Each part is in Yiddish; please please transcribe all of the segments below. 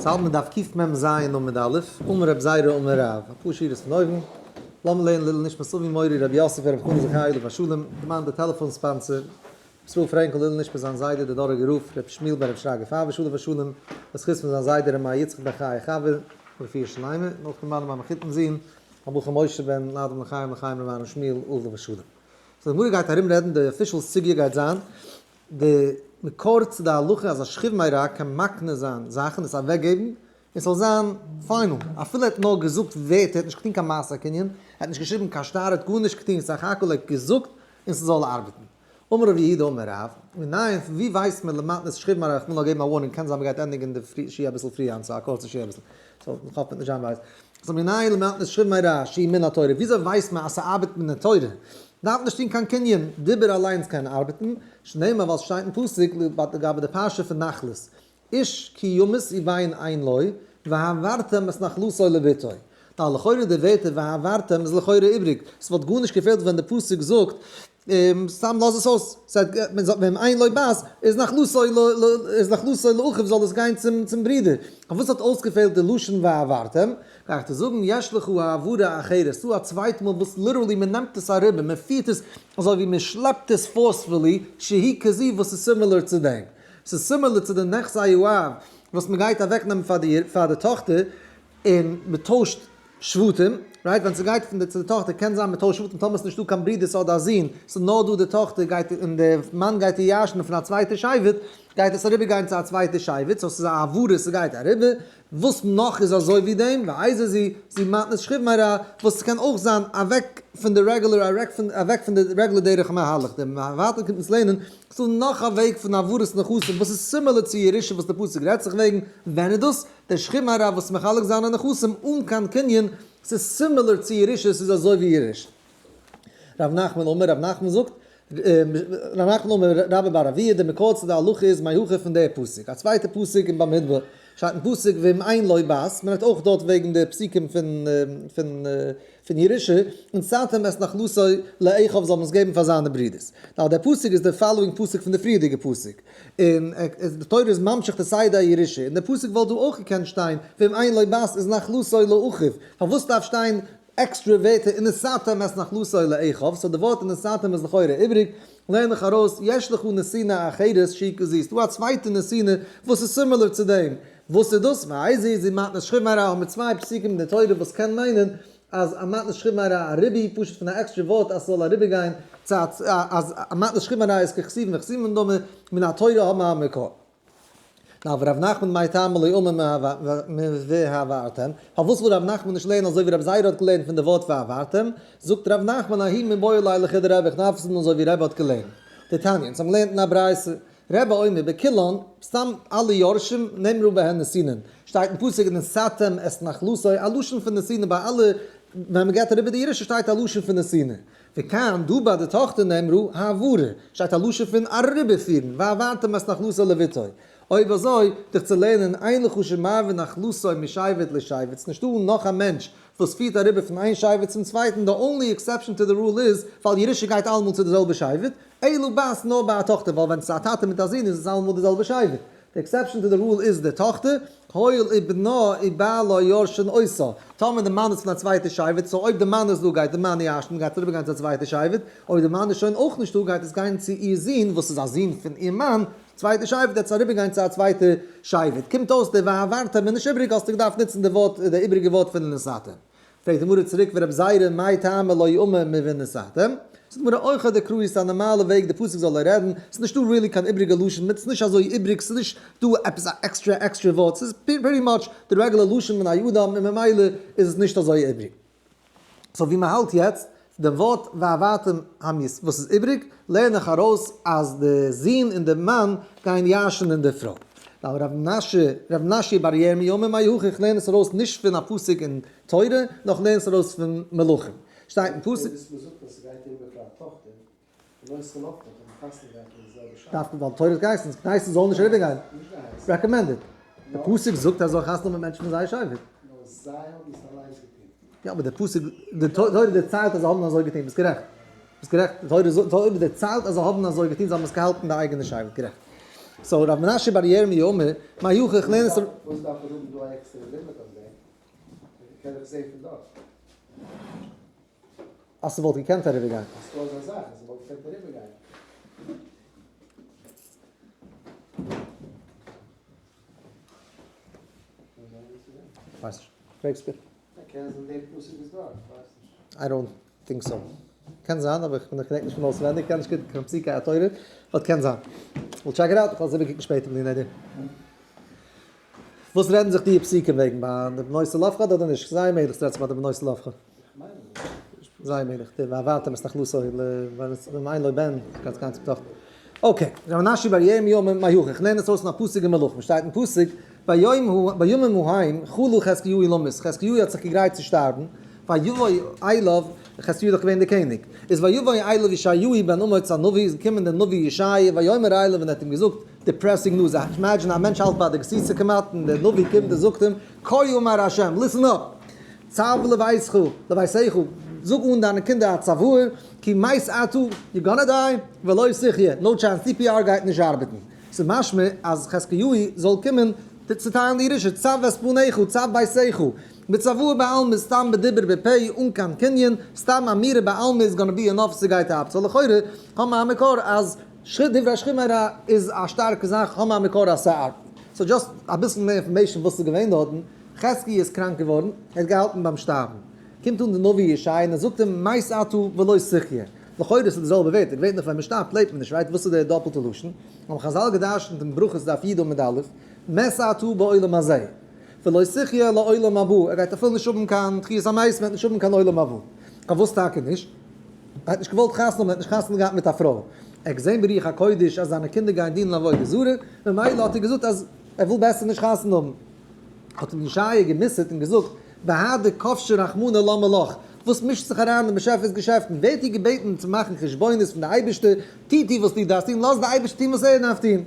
ס'האלט מען דף קמ ז עמוד א', אמר רב זירא אמר רב, אפאר שורות פון אויבן, לאמיר לערנען לעילוי נשמת אבי מורי רבי יוסף ברב חנא זכרי' עליו השלום, דערמאנט די טעלעפאן sponsor, רבי ישראל פרענקל לעילוי נשמת זיין זיידע דער דאראגער רב רבי שמואל בן רבי שרגא פייוויש עליו השלום, בזכות פון זיין זיידע רבי מאיר יצחק בן חיה חוה, רפואה שלימה, און אויך דערמאנען מיין מחותן זון, הבחור משה בן לאדם לחיים לחיים רבי אהרן שמואל עליו השלום. so די גמרא גייט ארום רעדן, די official סוגיא גייט זיין, די מקור צו די הלכה אז א שכיב מרע קען מקנה זיין זאכן, עס אוועקגעבן, און ס'זאל זיין final, אפילו ער האט נאר געזאגט ווערטער, ער האט נישט געטון קיין מעשה קנין, ער האט נישט געשריבן קיין שטר, ער האט גארנישט געטון, סך הכל ער האט געזאגט און ס'זאל ארבעטן. אמר רב יהודה אמר רב, מנין, פון ווי ווייסט מען למתנת שכיב מרע, איך וויל נאר געבן א warning, קען זיין מ'גייט ענדיגן די שיעור אביסל פריער היינט, ס'איז א קורצע שיעור אביסל, so כ'האף מ'וועט נישט זיין בייז. so מנין למתנת שכיב מרע שהיא מן התורה, וויאזוי ווייסט מען אז ס'ארבעט מן התורה? דארף נישט טון קיין קנין, דיבור אליינס קען ארבעטן, שנאמר ווייל ס'שטייט אין פסוק לגבי די פרשה פון נחלות, איש כי ימות ובן אין לו, והעברתם את נחלתו לבתו. נאר לכאורה די ווערטער והעברתם איז לכאורה איבריג, ס'וואלט גארנישט געפעלט ווען די פסוק זאגט סתם לאז עס אויס, ואם אין לו בת איז נחלתו איז נחלתו לאחיו זאל עס גיין צום ברודער, פארוואס האט אויסגעפעלט די לשון והעברתם? גיי איך דיר זאגן יש לך העברה אחרת, ס'דא א צווייטע מאל וואס literally מען נעמט עס אריבער, מען פירט עס אזוי ווי מען שלעפט עס forcefully, שהיא כזו וואס איז similar צו דעם. ס'איז similar צו די נכסי האב וואס מען גייט אוועקנעמען פאר די פאר די טאכטער און מען טוישט שבטים, right ווען ס'גייט פון די צו די טאכטער קען זיין מען טוישט שבטים טאמער ס'נישטא קיין ברודערס אדער א זון, ס'איז נאר דא די טאכטער גייט און די מאן גייט איר ירש'נען פון א צווייטע שבט גייט עס אריבער גיין צו א צווייטע שבט, so ס'איז א העברה ס'גייט אריבער, וואס נאך איז אזוי ווי דעם, ואיזה זו, זו מתנת שכיב מרע, וואס ס'קען אויך זיין אוועק פון די רעגולער אוועק פון די רעגולער דרך המהלך, די ווייטער קומט אונז לערנען, ס'דא נאך א וועג פון העברת נכסים וואס איז similar צו ירושה וואס די פסוק רעדט זיך וועגן, ווען איז דאס? דער שכיב מרע וואס מחלק זיינע נכסים אן קיין קנין, ס'איז similar צו ירושה, ס'איז אזוי ווי ירושה. רב נחמן אמר, רב נחמן זאגט, רב נחמן אמר רבה בר אבוה, די מקור צו די הלכה איז מהכא פון די פסוק, א צווייטע פסוק אין במדבר, שטייט אין פסוק ואם אין לו בת, מען רעדט אויך דארט וועגן די פסוקים פון פון פון ירושה, ונתתם את נחלתו לאחיו זאל מען עס געבן פאר זיינע ברודערס. now דער פסוק איז די following פסוק פון די פריערדיגע פסוק, און די תורה איז ממשיך די סדר הירושה, און דער פסוק וואלט דא אויך געקענט שטיין ואם אין לו בת איז נחלתו לאחיו, פארוואס דארף שטיין עקסטרע ווערטער ונתתם את נחלתו לאחיו, so די ווארט ונתתם איז לכאורה איבריג, לערן איך ארויס יש לך נתינה אחרת שהיא כזו, ס'דא א צווייטע נתינה וואס איז similar צו דעם, וואס איז דאס? ואיזו היא זו מתנת שכיב מרע האבן מיר צוויי פסוקים אין די תורה וואס קען מיינען אז א מתנת שכיב מרע א ריבוי פשוט פון א עקסטרע ווארט אז ס'זאל אריבערגיין צו א אז א מתנת שכיב מרע איז ככתובין וכתובין דמי, מן התורה האבן מיר א מקור. נאר ורב נחמן מאי טעמא לא אמר והעברתם, פארוואס וויל רב נחמן נישט לערנען אזוי ווי רב זירא האט געלערנט פון די ווארט והעברתם, זאגט רב נחמן ההוא מיבעי ליה לכדרבי, איך דארף עס האבן אזוי ווי רבי האט געלערנט. דתניא, אונז האבן געלערנט אין א ברייתא, רבי אומר בכולן, סתם אלע יורשים נאמרו בהן נתינין, שטייט אין פסוק ונתתם את נחלתו, א לשון פון נתינה ביי אלע, ווען מען געבט אריבער די ירושה שטייט א לשון פון נתינה. וכאן דא ביי די טאכטער נאמרו העברה, שטייט א לשון פון אריבערפירן, והעברתם את נחלתו לבתו. אויב אזוי, דיך צו לערנען אין לך שמעביר נחלתו משבט לשבט, ס'נישטא נאך א מענטש וואס פירט אריבער פון איין שבט צום צווייטן, די only exception to the rule איז ווייל ירושה גייט אלעמאל צו די זעלבע שבט, אלא בת נאר ביי א טאכטער ווייל ווען ס'איז א טאטע מיט א זון איז עס אלעמאל די זעלבע שבט, די exception to the rule איז די טאכטער, הואיל ובנה ובעלה יורשין אותה, טאמער די מאן איז פון א צווייטע שבט, so אויב די מאן איז דא גייט די מאן ירש'ן, גייט עס אריבער גיין צו א צווייטע שבט, אויב די מאן איז שוין אויך נישטא גייט עס גיין צו איר זון וואס איז א זון פון איר מאן, צווייטע שבט גייט עס אריבער גיין צו א צווייטע שבט, קומט אויס די והעברתם איז נישט איבריג האסטו געדארפט נוצן די ווארט די איבריגע ווארט פון ונתתם. פרעגט די גמרא צוריק ורב זירא מאי טעמא לא אמר מונתתם? זאגט די גמרא אורחא דקרא איז א נארמאלע וועג די פסוק זאל ער רעדן, ס'איז נישטא really קיין איבריגע לשון, ס'איז נישט אזוי איבריג, ס'איז נישט דא עפעס א עקסטרע עקסטרע ווארט, ס'איז pretty much די רעגולער לשון בני אדם און ממילא איז עס נישט אזוי איבריג. so ווי מ'האלט יעצט, די ווארט והעברתם המית וואס איז איבריג, לערן איך ארויס אז די זון און די מאן גייען ירש'נען די פרוי. ווייל רב מנשה, רב מנשיא בר ירמי' אמר מהכא איך לערן עס ארויס נישט פון א פסוק אין תורה, נאר איך לערן עס ארויס פון מלכים. שטייט אין פסוק. דאס מ'זאגט אז ס'גייט אריבער פאר א טאכטער, ולא סלפתא, האבן חתונה געהאט אין די זעלבע שבת. דארף מען ווייל תורה האט געהייסן, געהייסן זאל נישט אריבער גיין. נישט געהייסן. recommended. די פסוק זאגט אז זאל חתונה האבן מיט מענטשן פון זייער שבט. נאר זיי האבן עס אליינס געטון. יא אבער די פסוק, די תורה דערציילט אז זיי האבן אזוי געטון, ביסט גערעכט. ביסט גערעכט, די תורה דערציילט אז זיי האבן אזוי געטון, זיי האבן עס געהאלטן די אייגענע שבט, גערעכט. So רב מנשה בר ירמי' אומר, מהיכא איך לערן עס. וואס דארף ער האבן דא א עקסטערע לימוד אויף דעם? קען איך זעהן פון דארט. אז ס'וואלט געקענט אריבערגיין. אז ס'דא אזא זאך אז ס'וואלט געקענט אריבערגיין. כ'ווייס נישט. פרעגסט גוט. קען זיין דער פסוק איז דארט, כ'ווייס נישט. I don't think so. קען זיין, אבער איך געדענק נישט פון אויסווענדיג, קען נישט גוט קיין פסוקי התורה, but קען זיין. We'll check it out, כ'וועל עס איבערקוקן שפעטער בלי נדר. וואס רעדן זיך די פסוקים וועגן? ביי די בנות צלפחד אדער נישט? זייער מעגליך ס'רעדט זיך ביי די בנות צלפחד. זייער מעגליך. די והבאתם את נחלתו ל ואין לו בן, גאנץ גאנץ בטחון. Okay, ר' מנשה בר ירמי' אומר מהיכא, איך לערן עס אויס פון א פסוק אין מלכים, שטייט אין פסוק, ביום הוא בימים ההם חלה חזקיהו למות, חזקיהו האט זיך געגרייט צו שטארבן, ויבא אליו, חזקיהו איז דאך געווען דער קעניג, איז ויבא אליו ישעיהו בן אמוץ הנביא, איז געקומען דער נביא ישעיה, ויאמר אליו און ער האט אים געזאגט, depressing news, imagine א מענטש האלט ביי די גסיסה כמעט, און דער נביא קומט און זאגט אים, כה אמר ה', listen up, צו לביתך, לביתך, זאג אן דיינע קינדער א צוואה, כי מת אתה, you gonna die, ולא תחיה, no chance, CPR גייט נישט ארבעטן. ס'איז משמע אז חזקיהו זאל קומען צוטיילן די ירושה, צו את בניך, צו ביתך, בצוואה בעלמא סתם בדיבור בפה אן קיין קנין, סתם אמירה בעלמא איז gonna be enough ס'גייט אפ, so לכאורה האבן מיר א מקור אז דברי שכיב מרע איז א שטארקע זאך, האבן מיר א מקור אז ס'ארבעט. So just אביסל מער information וואס איז געווען דארטן, חזקי' איז קראנק געווארן, ער האט געהאלטן ביים שטארבן, קומט אן די נביא ישעי' און ער זאגט אים מת אתה ולא תחיה, לכאורה איז עס די זעלבע ווערטער, געווענליך ווען מען שטארבט לעבט מען נישט, right? וואס איז די דאפלטע לשון? האבן חזל געדרשנט אין ברכות דף י עמוד א', מת אתה בעולם הזה, ולא תחיה לעולם הבא, ער גייט אפילו נישט האבן קיין תחיית המתים, ער וועט נישט האבן קיין עולם הבא. פארוואס טאקע נישט? ער האט נישט געוואלט חתונה האבן, ער האט נישט חתונה געהאט מיט א פרוי. ער האט געזען ברוח הקודש אז זיינע קינדער גייען דינען עבודה זרה, ממילא האט ער געזאגט אז ער וויל בעסער נישט חתונה האבן. האט אים ישעיה גע'מוסר'ט און געזאגט, בהדי כבשי רחמנא למה לך, וואס מישט זיך אריין אין באשעפער'ס געשעפטן, ווערט איר געבעטן צו מאכן חשבונות פון די אייבערשטער, טו טו וואס דו דארפסט טון, לאז די אייבערשטער טון וואס ער דארף טון.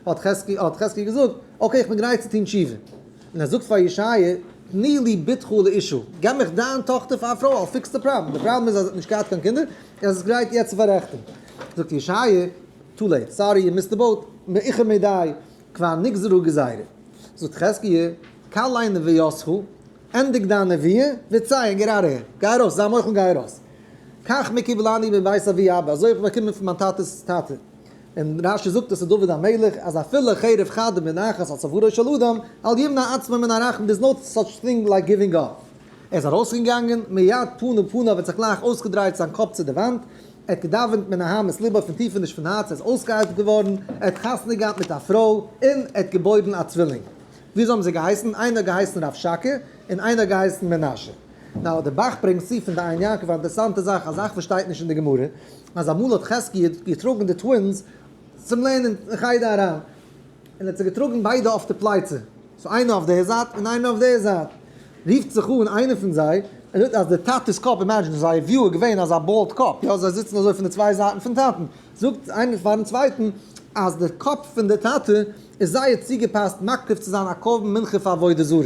האט חזקי האט חזקי געזאגט, okay איך בין גרייט צו טון תשובה. און ער זאגט פאר ישעיה, תני לי בתך לאשה, געב מיך דיין טאכטער פאר א פרוי, I'll fix the problem, די פראבלעם איז אז ער האט נישט געהאט קיין קינדער, ער איז גרייט יעצט צו פאררעכטן. זאגט ישעיה, too late, sorry you missed the boat, מאוחר מדי, כבר נגזרה גזירה. זאגט חזקיה, כלה נבואתך, ענדיג דיין נביאה, וצא און get out here, גיי ארויס, זיי מוחל און גיי ארויס. כך מקובלני מבית אבי אבא, אזוי האב איך באקומען פון מיין טאטע'ס טאטע. און רשי זאגט עס איז דוד המלך, אז אפילו חרב חדה מונחת על צווארו של אדם, אל ימנע עצמו מן הרחמים, there's no such thing like giving up. ער איז ארויסגעגאנגען, מיד פנה פניו האט זיך גלייך אויסגעדרייט זיין קאפ צו די וואנט, ער האט געדאווענט מנהמת לבו פון טיפעניש פון הארץ, ער איז אויסגעהיילט געווארן, ער האט חתונה געהאט מיט א פרוי, און ער האט געבוירן א צווילינג. וויאזוי האבן זיי געהייסן? איינער האט געהייסן רב שקה, און איינער האט געהייסן מנשה. Now, דער ב"ח ברענגט צו פון די עין יעקב א אינטערעסאנטע זאך, א זאך וואס שטייט נישט אין די גמרא, אז אמאל האט חזקיה געטראגן די twins צום לערנען אין חדר אריין, און ער האט זיי געטראגן ביידע אויף די פלייצע, so איינער אויף דער זייט און איינער אויף דער זייט, רופט זיך אן איינער פון זיי, און זאגט אז די טאטע'ס קאפ, imagine זייער view איז געווען אזא bald קאפ, יא זיי זיצן אזוי פון די צוויי זייטן פון טאטן, זאגט איינער פארן צווייטן אז די קאפ פון די טאטע איז זייער צוגעפאסט מקריב צו זיין א קרבן מנחה פאר עבודה זרה.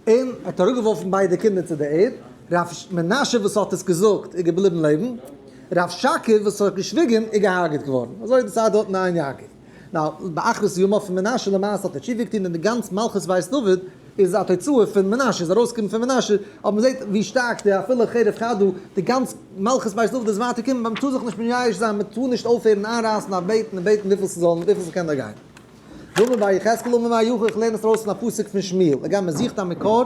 און ער האט אראפגעווארפן ביידע קינדער צו די ערד, ר' מנשה וואס האט עס געזאגט איז געבליבן לעבן, ר' שקי וואס האט געשוויגן איז געהארגעט געווארן. אזוי איז די צייט דארט אין עין יעקב. Now, באחרית ימיו פון מנשה למעשה האט ער תשובה געטון און די גאנץ מלכות בית דוד איז א תוצאה פון מנשה, איז ארויסגעקומען פון מנשה, אבער מען זעט ווי שטארק די אפילו חרב חדה, די גאנץ מלכות בית דוד איז ווייטער געקומען, ווייל מען טאר זיך נישט מייאש זיין, מען טאר נישט אויפהערן איינרייסן אויף בעטן און בעטן וויפיל ס'זאל וויפיל ס'קען דערגיין. רמי בר יחזקאל אמר מר יוכיח איך לערן עס ארויס פון א פסוק פון שמואל, הגם מען זוכט א מקור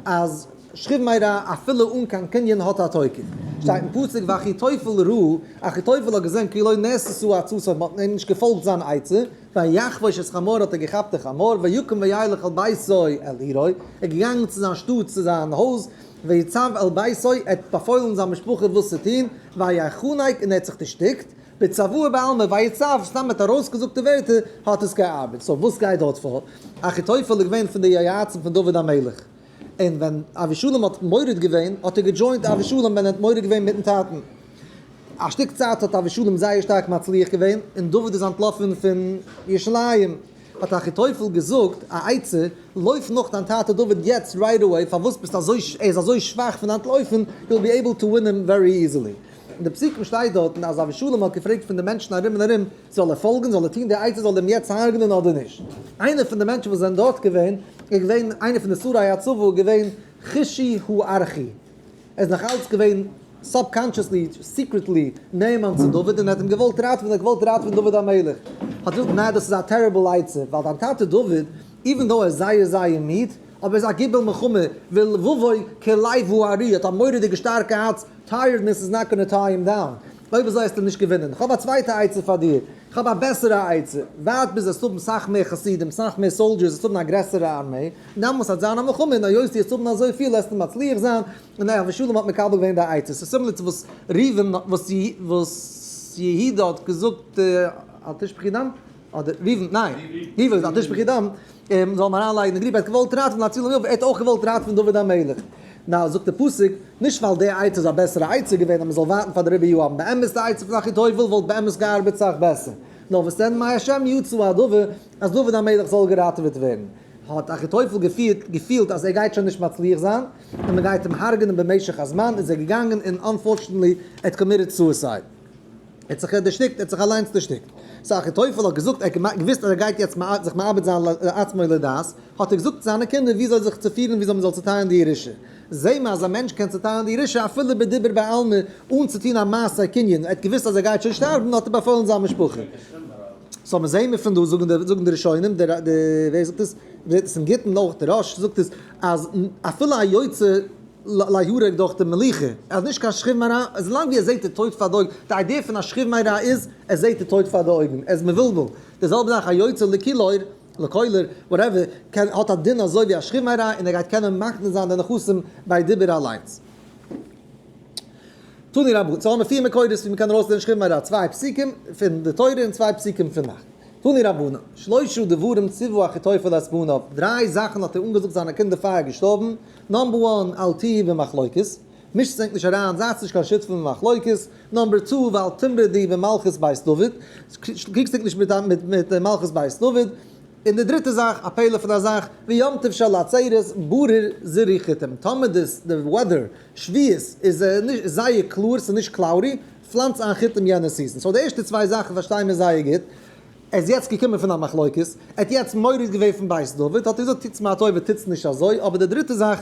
אז שכיב מרע אפילו אן קיין קנין האט א תוקף, שטייט אין פסוק ואחיתופל ראה, אחיתופל האט געזען כי לא נעשתה עצתו מען האט אים נישט געפאלגט זיין עצה, ויחבוש את חמור האט ער געכאפט די חמור, ויקום וילך אל ביתו אל עירו, ער איז געגאנגען צו זיין שטאט צו זיין הויז, ויצו אל ביתו, ער האט באפוילן זיין משפחה וואס צו טון, ויחנק און ער האט זיך דערשטיקט. בצוואה בעלמא ויצו, סתם מיט ארויסגעזאגטע ווערטער האט עס געארבעט. So וואס גייט דארט פאר? אחיתופל איז געווען פון די יועצים פון דוד המלך. און ווען אבישלום האט מורד געווען, האט ער גע join ט אבישלום ווען ער האט מורד געווען מיטן טאטן. א שטיק צייט האט אבישלום זייער שטארק מצליח געווען, און דוד איז אנטלאפן פון ירושלים. האט אחיתופל געזאגט א עצה, לויף נאך דיין טאטע דוד יעצט right away, פארוואס ביסטו אזוי, ער איז אזוי שוואך פון אנטלויפן, you'll be able to win him very easily. אין די פסוקים שטייט דארטן אז אבשלום האט געפרעגט פון די מענטשן ארום און ארום, זאל ער פאלגן, זאל ער טון די עצה, זאל ער אים יעצט הרג'נען אדער נישט. איינער פון די מענטשן וואס זענען דארט געווען, איז געווען איינער פון די שרי הצבא, געווען חושי הארכי. ער איז נאך אלץ געווען subconsciously, secretly, נאמן צו דוד, און ער האט אים געוואלט ראטעווען, ער האט געוואלט ראטעווען דוד המלך. האט ער געזאגט, ניין, דאס איז א terrible עצה, ווייל דיין טאטע דוד, even though ער איז זייער זייער מיד, אבער ער איז א גיבור מלחמה, ולבבו כלב הארי, האט א מורא'דיגע שטארקע הארץ, tiredness is not gonna tie him down, אויב אזוי וועסטו נישט געווינען, כ'האב א צווייטע עצה פאר דיר, כ'האב א בעסערע עצה, ווארט ביז וועסט האבן סאך מער חסידים, סאך מער soldiers, וועסט האבן א גרעסערע ארמעי, דעמאלס וועט זיין א מלחמה, און היות דו וועסט האבן אזויפיל וועסטו מצליח זיין, און אבשלום האט מקבל געווען די עצה, ס'איז similar צו וואס ראובן, וואס יהודה האט געזאגט אל תשפכי דם, אדער ראובן, ניין, ראובן אל תשפכי דם, זאל מען אריינלייגן אין גריב, ער האט געוואלט ראטעווען להצילו ער האט אויך געוואלט ראטעווען דוד המלך. נאר זאגט דער פסוק, נישט ווייל די עצה איז א בעסערע עצה געווען אז מען זאל ווארטן פאר די ריבוי יואב, באמת די עצה פון אחיתופל וואלט באמת געארבעט סאך בעסער, נאר וואס דען מהשם יצא הדבר אז דוד המלך זאל געראטעוועט ווערן, האט אחיתופל געפירט געפילט אז ער גייט שוין נישט מצליח זיין, און מען גייט אים הרג'נען במשך הזמן, איז ער געגאנגען און unfortunately ער האט committed suicide. ער האט זיך דערשטיקט, ער האט זיך אליינס דערשטיקט. so אחיתופל האט געזאגט, ער האט געוואוסט אז ער גייט יעצט זיך מאבד זיין לעצמו לדעת, האט ער געזאגט זיינע קינדער ווי אזוי זיך צו פירן, ווי אזוי מען זאל צוטיילן די ירושה. זעהן מיר אז א מענטש קען צוטיילן די ירושה אפילו בדיבור בעלמא, אן צו טון א מעשה קנין, ער האט געוואוסט אז ער גייט שוין שטארבן, האט ער באפוילן זיין משפחה. so מיר זעהן מיר פון דא, זאגן די זאגן די ראשונים, די ווער זאגט עס? ווער עס אין גיטין אויך, די ראש זאגט עס, אז אפילו א יוצא להורג דורך די מלוכה, אז נישט קיין שכיב מרע, אז לאנג ווי ער זעט די טויט פאר די אויגן, די idea פון א שכיב מרע איז, ער זעט די טויט פאר די אויגן, ער איז מבולבל, די זעלבע זאך א יוצא לקילור, לקולר, whatever, קען, האט א דין אזוי ווי א שכיב מרע און ער גייט קענען מקנה זיין די נכסים ביי דיבור אליינס. תנו רבנן, so האבן מיר פיר מקורות ווי מ'קען ארויסלערנען שכיב מרע, צוויי פסוקים פון די תורה און צוויי פסוקים פון נך. תנו רבנן, שלושה דברים ציוה אחיתופל את בניו, דריי זאכן האט ער אנגעזאגט זיינע קינדער פאר ער איז געשטארבן, number one, אל תהיו במחלוקת, מישטס ענק נישט אריין, זייטס נישט קיין שותפים אין מחלוקת, number two, ואל תמרדו במלכות בית דוד, קריגסט ענק נישט מיט מלכות בית דוד, און די דריטע זאך, א פלא פון א זאך, ביום טוב של עצרת ברור זרעו חיטים, טאמער די weather שביעית איז זייער קלאר, ס'איז נישט cloudy, פלאנץ איין חיטים יענע season. so די ערשטע צוויי זאכן פארשטייען מיר זייער גוט. ער איז יעצט געקומען פון א מחלוקת, ער האט יעצט מורד געווען פון בית דוד, האט ער געזאגט טוטס מיר א טובה טוטס נישט אזוי, אבער די דריטע זאך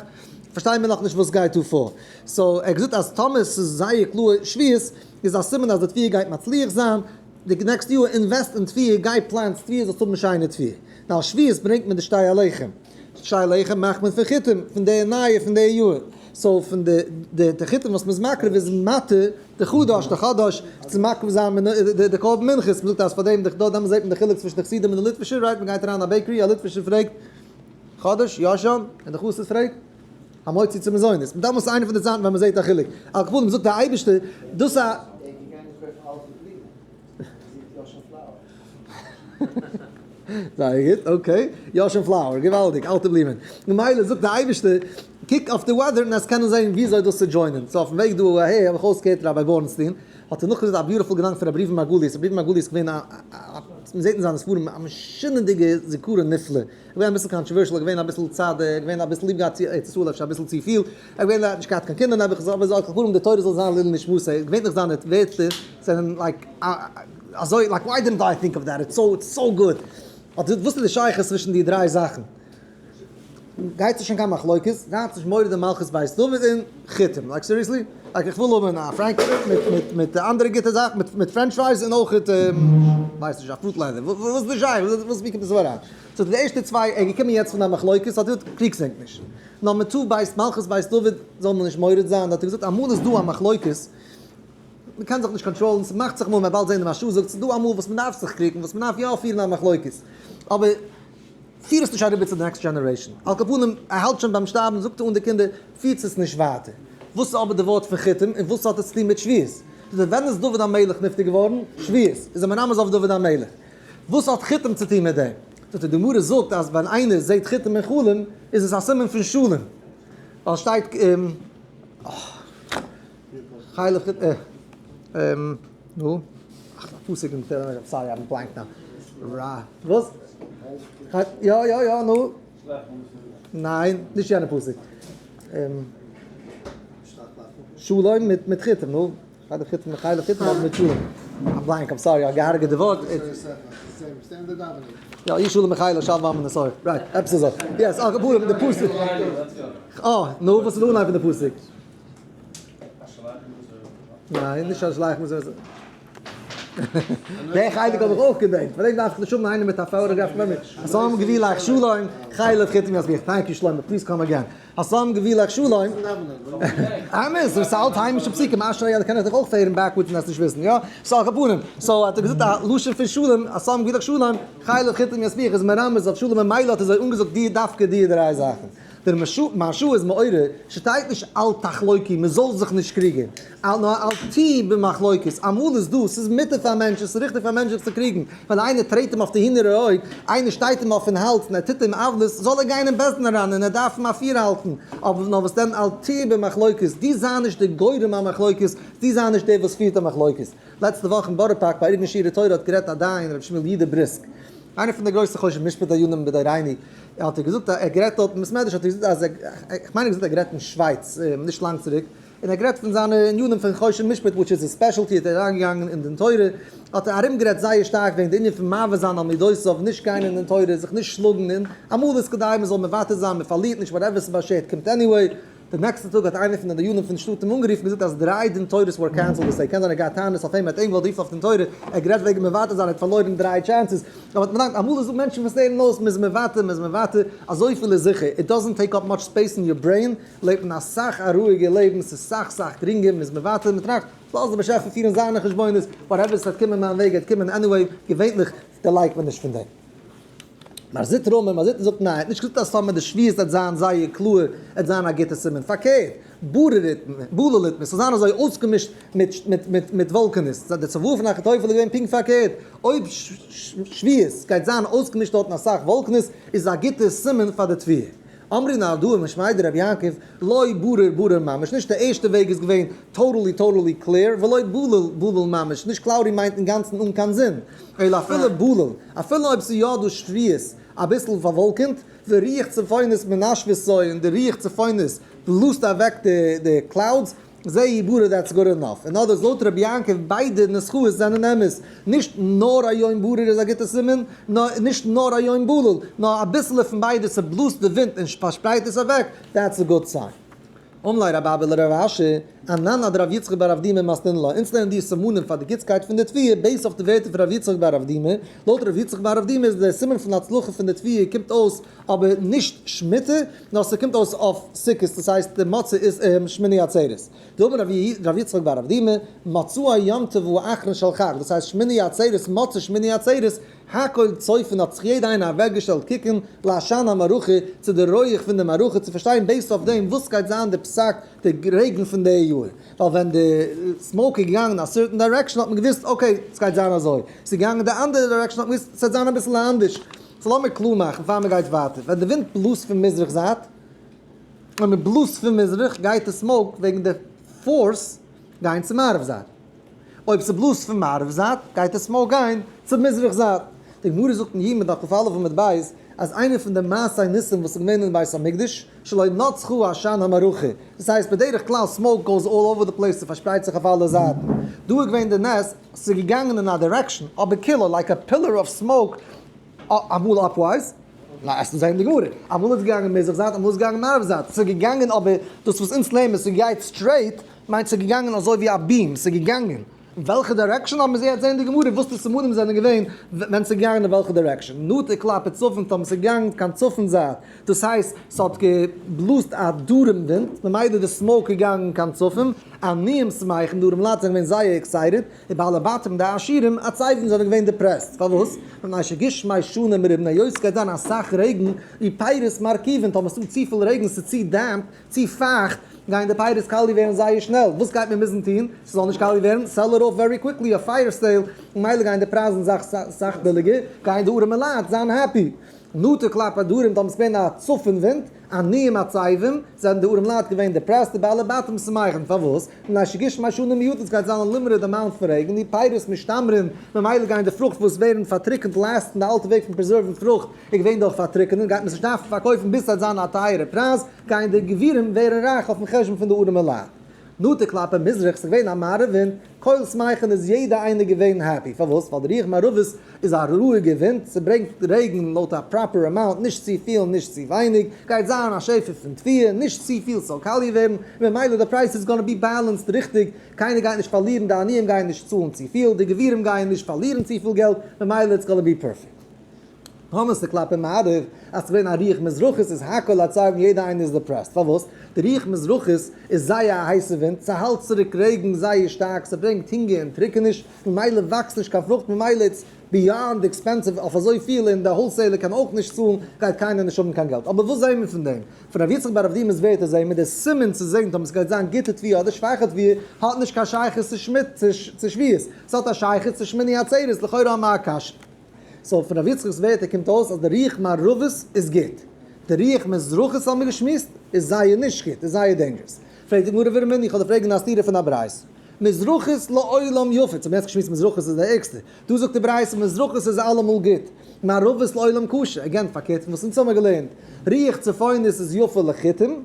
פארשטייען מיר נאכנישט וואס גייט דא פאר. so ער האט געזאגט אז טאמער ס'איז זייער קלאר שביעית איז א סימן אז די תבואה גייט מצליח זיין, די next יאר invest אין תבואה, גיי פלאנץ תבואה זאלסט האבן שיינע תבואה. נאר שביעית ברענגט מען די שתי הלחם. שתי הלחם מאכט מען פון חיטים, פון די נייע פון די יאר. so פון די די חיטים וואס מ'איז מקריב איז מתיר די חדש די חדש צו מקריב זיין די קרבן מנחות. מ'זאגט אז פאר דעם דארט דעמאלטס זעט מען די חילוק צווישן די חסידים און די ליטווישע, right? מ'גייט אריין אין א bakery, א ליטווישער פרעגט חדש, ישן, און די חסיד פרעגט המוציא צו מזונות. דעמאלטס איז איינע פון די צייטן ווען מ'זעט א חילוק. על כל פנים זאגט דער אייבערשטער דאס א. ער איז געגאנגען קויפן אלטע בלומען, ער זוכט ישן flower. זייער גוט, okay. ישן flower, געוואלדיג, אלטע בלומען. ממילא זאגט דער אייבערשטער, קוק אויף די weather און עס קענען זען וויאזוי דאס צו join ען. so אויפן וועג דא אהער האב איך אויסגעהערט Rabbi Bornstein, האט ער נאכגעזאגט א beautiful געדאנק פון רבי ראובן מרגליות, רבי ראובן מרגליות איז געווען א, מען זעט אין זיינע ספרים, א משונה'דיגע זיכרון נפלא. ער איז געווען אביסל controversial, ער איז געווען אביסל צד, ער איז געווען אביסל ליב געהאט צו ארץ ישראל אפשר אביסל צופיל, ער איז געווען, ער האט נישט געהאט קיין קינדער נעבעך, אבער על כל פנים די תורה זאל זיין לעילוי נשמתו, געווענליך זיינע ווערטער זענען like אזוי like why didn't I think of that it's so it's so good. אט וואס איז די שייכות צווישן די דריי זאכן? גייט נישט שוין קיין מחלוקת, זייטס נישט מורד אין מלכות בית דוד און חיטים, like seriously? like איך וויל האבן א frankfurter מיט מיט מיט אנדערע גוטע זאכן, מיט מיט french fries און אויך ווייס נישט א fruit leather, וואס איז די שייכות? וואס ווי קומט עס אריין? so די ערשטע צוויי, ער איז געקומען יעצט פון א מחלוקת, האט ער געזאגט קריגסט ענק נישט. נאר מיט טו בית מלכות בית דוד זאל מען נישט מורד זיין, האט ער געזאגט אמאל איז דא א מחלוקת, מען קען זיך נישט קאנטראלן, ס'מאכט זיך אמאל, מען וועט באלד זען די מהרש"א זאגט, ס'איז דא אמאל וואס מען דארף זיך קריגן, וואס מען דארף יא פירן א מחלוקת, אבער פיר עס נישט אריבער צו די next generation, על כל פנים ער האלט שוין ביים שטארבן זאגט ער אן די קינדער, פירטס עס נישט ווייטער. וואס איז אבער די ווארט פון חיטים און וואס האט עס צו טון מיט שביעית? זאגט ער ווען איז דוד המלך נפטר געווארן? שביעית, איז ער מרמז אויף דוד המלך. וואס האט חיטים צו טון מיט דעם? זאגט ער די גמרא זאגט אז ווען איינער זעט חיטים אין חלום איז עס א סימן פון שלום, ווייל שטייט חלב חיט ע נו, אך א פסוק אין תהלים, sorry I'm blank now, רא, וואס? יא יא יא נו, ניין נישט יענע פסוק, שלום מיט מיט חיטים נו. חלב חיטים מיט חלב חיטים אדער מיט שלום? I'm blank, I'm sorry, איך האב געהארגעט די ווארט. יא, אי שלום מיכאל שלום וואמען עס אויך. Right, עפעס אזוי. Yes, על כל פנים, די פסוק. אה, נו, וואס איז די אנהייב פון די פסוק? ניין, נישט השלח מזוזה. די חלק האב איך אויך געדענקט, פאר דעם דארף איך נישט האבן איינער מיט א photograph memory. השם גבולך שלום, חלב חיטים ישביעך. Thank you שלמה, please come again. השם גבולך שלום. אמת, דאס איז אלט היימישע פסוקים, אשרי ילד קען איך דיך אויך פירן backwards און עס נישט וויסן, יא? So על כל פנים, so האט ער געזאגט א לשון פון שלום, השם גבולך שלום, חלב חיטים ישביעך איז מרמז אויף שלום ממילא האט ער זיי אנגעזאגט די דווקא די דריי זאכן. דער מהרש"א איז מעורר, שטייט נישט אל תחלוקו, מען זאל זיך נישט קריגען, נאר אל תהי במחלוקת, אמאל איז דא, ס'איז מותר פאר מענטשן, ס'איז ריכטיג פאר מענטשן זיך צו קריגן, ווען איינער טרעט אים אויף די הינערע אויג, איינער שטייט אים אויפן האלז און ער טוט אים עוולות, זאל ער גיין אין בית דין אריין און ער דארף אים אפירהאלטן, אבער נאר וואס דען אל תהי במחלוקת, דו זיי נישט דער גורם המחלוקת, דו זיי נישט דער וואס פירט א מחלוקת. לעצטע וואך אין בארא פארק ביי ארגון שיעורי תורה האט גערעדט א דיין ר' שמואל יודא בריסק, איינער פון די גרויסע חושן משפט דיינים בדורינו, האט ער געזאגט אז ער גערעדט דארט אין בית מדרש האט ער געזאגט אז ער, איך מיין ער האט געזאגט ער גערעדט אין שווייץ נישט לאנג צוריק, און ער גערעדט פון זיינע ענינים פון חושן משפט which is his specialty האט ער אריינגעגאנגען אין דין תורה האט ער ארומגערעדט זייער שטארק וועגן די ענין פון מעביר זיין על מידותיו נישט גיין אין דין תורה זיך נישט שלאגן און אמאל איז כדאי מען זאל מוותר זיין מען פארלירט נישט whatever ס'באשערט קומט anyway. די נעקסטע טאג האט איינער פון די דיינים פון שטאט אים אנגערופן און געזאגט אז דריי דין תורות were cancelled דאס קען זיין ער האט געהאט טענות אויף אים ער האט אים געוואלט רופן אויף דין תורה ער האט גערעדט וועגן מוותר זיין ער האט פארלוירן דריי chances אבער האט מען אמאל איז דא מענטשן וואס לערנען אויס מ'איז מוותר מ'איז מוותר אזויפיל איז זיכער it doesn't take up much space in your brain לעבט מען אסאך א רואיגע לעבן ס'איז סאך סאך גרינגער מ'איז מוותר מ'טראכט לאז די באשעפער פירן זיינע חשבונות whatever ס'וועט קומען מיין וועג וועט קומען anyway געווענליך דערלייגט מען נישט פון דעם. מר זוטרא אמר, מר זוטרא זאגט ניין, ער האט נישט געזאגט אז טאמער די שביעות וועט זיין זייער קלאר וועט זיין א גוטע סימן, פארקערט, ברור אתמר, ס'זאל זיין אזוי אויסגעמישט מיט וואלקענעס, די צוואה פון אחיתופל איז געווען פונקט פארקערט, אויב שביעות גייט זיין אויסגעמישט דארטן אסאך וואלקענעס איז א גוטע סימן פאר די תבואה. אמרי נהרדעא משמיה דרבי יעקב, לא ברור ברור ממש, נישט די ערשטע וועג איז געווען totally totally clear, ולא בלול בלול ממש, נישט cloudy מיינט אינגאנצן אן קיין זון, אלא אפילו בלול, אפילו אויב ס'איז יא דא שביעות אביסל פארוואלקענט, ורוח צפונית מנשבתו און די רוח צפונית בלאזט אוועק די clouds, זה הוא ברור that's good enough. אין others לויט רבי יעקב ביידע נוסחאות זענען אמת, נישט נאר א יום ברור איז א גוטע סימן, נישט נאר א יום בלול, נאר אביסעלע פון ביידע ס'בלאזט די ווינט און פארשפרייט עס אוועק, that's a good sign. אמר ליה רב אבא לרב אשי, אנן אדרב יצחק בר אבדימי מתנינן לה, אונז לערנען די סימנים פאר די גוטסקייט פון די תבואה based אויף די ווערטער פון רב יצחק בר אבדימי, לויט רב יצחק בר אבדימי איז דער סימן פון הצלחה פון די תבואה קומט אויס אבער נישט שמיטה, נאר ס'קומט אויס אויף סוכות, דאס הייסט די מצה איז שמיני עצרת. דאמר רב יצחק בר אבדימי, מוצאי יום טוב האחרון של חג, דאס הייסט שמיני עצרת, מוצאי שמיני עצרת, הכל צופין האט זיך יעדע איינער אוועקגעשטעלט קוקן לעשן המערכה, צו די רויעך פון די מערכה, צו פארשטיין based אויף דעם וואס גייט זיין די פסק די רעגן פון די יאר, ווייל ווען די smoke איז געגאנגען אין א certain direction האט מען געוואוסט okay ס'גייט זיין אזוי, ס'איז געגאנגען די אנדערע direction האט מען געוואוסט ס'וועט זיין אביסל אנדערש. So לאמיר קלאר מאכן פאר מען גייט ווייטער, ווען די ווינט בלאזט פון מזרח זייט, ווען מען בלאזט פון מזרח גייט די smoke וועגן די force גיין צו מערב זייט, אויב ס'בלאזט פון מערב זייט גייט די smoke גיין צו מזרח זייט. די גמרא זאגט אין יומא דף כ"א עמוד ב' אז איינער פון די מעשי ניסים וואס איז געווען אין בית המקדש שלא נצחה עשן המערכה, דאס הייסט בדרך כלל smoke goes all over the place ס'פארשפרייט זיך אויף אלע זייטן, דא איז געווען די נס ס'איז געגאנגען אין א direction אבער כאילו like a pillar of smoke אמאל upwise, ניין עס איז זעהן די גמרא, אמאל איז געגאנגען מזרח זייט אמאל איז געגאנגען מערב זייט, ס'איז געגאנגען אבער דאס וואס אונז לערנען ס'גייט straight מיינט ס'איז געגאנגען אזוי ווי א beam, ס'איז געגאנגען אין וועלכע direction האבן מיר זיי זעהן די גמרא וואס די סימנים זענען געווען ווען ס'איז געגאנגען אין וועלכע direction, נטה כלפי צפון טאמער ס'איז געגאנגען קיין צפון זייט דאס הייסט ס'האט געבלאזט א דרום ווינט ממילא די smoke איז געגאנגען קיין צפון, עניים שמחים די ארעמע לייט זענען געווען זייער excited, די בעלי בתים די עשירים עצובים זענען געווען depressed, פארוואס? מפני שגשמי שנה מרובין היות ס'גייט זיין אסאך רעגן, ופירות מרקיבין, טאמער ס'דא צופיל רעגן ס'איז צו damp, צו פייכט, גייען די פירות קאליע ווערן זייער שנעל, וואס גייט מען מוזן טון ס'זאל נישט קאליע ווערן? Sell it off very quickly אויף fire sale, ממילא גייען די פרייזן זאך סאך ביליגער, גייען די ארעמע לייט זיין happy. נטה כלפי דרום טאמער ס'געווען א צפון ווינט, עניים עצובים, זענען די ארעמע לייט געווען depressed, די בעלי בתים שמחים, פארוואס? מפני שגשמי שנה מועטין ס'גייט זיין א limited amount פון רעגן, ופירות משתמרין, ממילא גייען די פרוכט וואס ווערן פארטריקענט last ן, די אלטע וועג פון preserve ן פרוכט איז געווען דורך פארטריקענען, גייט מען עס נישט דארפן פארקויפן ביז ס'וועט זיין א טייערע פרייז, גייען די גבירים ווערן רייך אויפן חשבון פון די ארעמע לייט. נטע כלפי מזרח, ס'איז געווען א מערב ווינט, כל שמחין איז יעדע איינער געווען happy, פארוואס? ווייל די רוח מערבית איז א רואיגע ווינט, ס'ברענגט רעגן לויט א proper amount, נישט צו פיל נישט צו ווייניג, גייט זיין א שפע פון תבואה, נישט צופיל ס'זאל קאליע ווערן, ממילא די price איז gonna be balanced ריכטיג, קיינער גייט נישט פארלירן, די עניים גייען נישט צאלן צופיל, די גבירים גייען נישט פארלירן צופיל געלט, ממילא it's gonna be perfect. טאמער ס'קלאפט אין מערב אז ס'געווען א רוח מזרחית איז הכל עצבים יעדע איינער איז depressed פארוואס? די רוח מזרחית איז זייער א הייסע ווינט ס'האלט צוריק רעגן זייער שטארק ס'ברענגט הונגער און טריקעניש ממילא וואקסט נישט קיין פרוכט ממילא it's beyond expensive אויף אזויפיל און די wholesaler קען אויך נישט צאלן גייט קיינער נישט האבן קיין געלט אבער וואס זעהן מיר פון דעם? פון רבי יצחק בר אבדימי'ס ווערטער זעהן מיר די סימן צו זעהן טאמער ס'גייט זיין גוטע תבואה אדער שוואכע תבואה האט נישט קיין שייכות צו שביעית ס'האט א שייכות צו שמיני עצרת לכאורה האבן מיר א קשיא. so פון ר' יצחק'ס ווערטער קומט אויס אז די רוח מערבית איז גוט, די רוח מזרחית האבן מיר געשמועסט איז זייער נישט גוט, איז זייער dangerous. פרעגט די גמרא ורמינהו, איך וועל דיר פרעגן א סתירה פון א ברייתא. מזרחית לעולם יפה, צום יעצט געשמועסט מזרחית איז די ערגסטע, דא זאגט די ברייתא מזרחית איז אלעמאל גוט, מערבית לעולם קשה, again פארקערט פון וואס אונז האמיר געלערנט, רוח צפונית איז יפה לחיטים,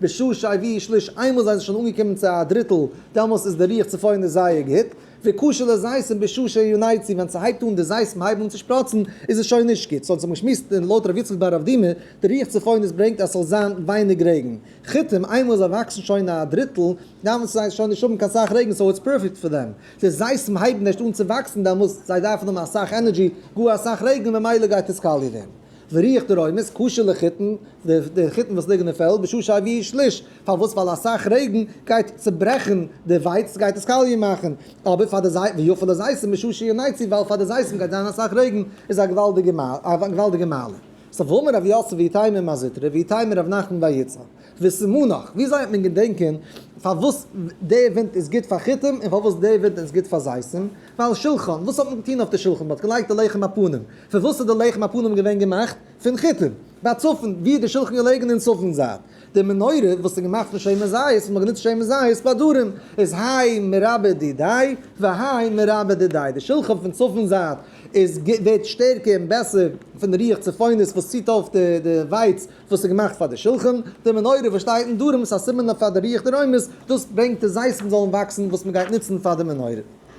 בשעה שהביאו שליש איינמאל זיי זענען שוין אנגעקומען צו א דריטל דעמאלס איז די רוח צפונית זייער גוט, וקשה לזיתים בשעה שינצו ווען ס'הייבט אן די זיתים הייבן אן צו שפראצן איז עס שוין נישט גוט, so האט זיך געשמועסט און לויט ר' יצחק בר אבדימי די רוח צפונית ברענגט אז ס'זאל זיין ווייניג רעגן, חיטים איינמאל זיי וואקסן שוין א דריטל דארפן זיי שוין נישט האבן קיין סאך רעגן so it's perfect פאר דעם, די זיתים הייבן ערשט אן צו וואקסן דעמאלס זיי דארפן האבן אסאך energy גאר אסאך רעגן ממילא גייט עס קאליע ווערן. ורוח דרומית, קשה לחיטין, די חיטן וואס ליגן אין פעלד, בשעה שהביאו שליש, פארוואס? ווייל אסאך רעגן גייט צוברעכן די ווייץ, גייט עס קאליע מאכן, אבער פאר די זית, ויפה לזיתים בשעה שינצו, ווייל פאר די זיתים גייט זיין אסאך רעגן, איז א געוואלדיגע מעלה. so ואמר רב יוסף ואיתימא מר זוטרא, ואיתימא רב נחמן בר יצחק. וסימנך, וויאזוי וועט מען געדענקען פארוואס די ווינט איז גוט פאר חיטים און פארוואס די ווינט איז גוט פאר זיתים? ווייל שלחן, וואס האט מען געטון אויף די שלחן? מען האט געלייגט די לחם הפנים. פון וואס איז די לחם הפנים געווען געמאכט? פון חיטים. ביי צפון, ווי איז די שלחן געלעגן? אין צפון זייט. די מנורה וואס איז געמאכט פון שמן זית, וואס מען האט גענוצט שמן זית ביי דרום, איז האי מרבה דידיה והאי מרבה דידיה. די שלחן פון צפון זייט איז ווערט שטערקער און בעסער פון די רוח צפונית וואס ציט אויף די ווייץ וואס איז געמאכט פאר די שלחן, די מנורה וואס שטייט אין דרום איז א סימן פאר די רוח דרומית, דאס ברענגט די זיתים זאלן וואקסן וואס מען גייט נוצן פאר די מנורה.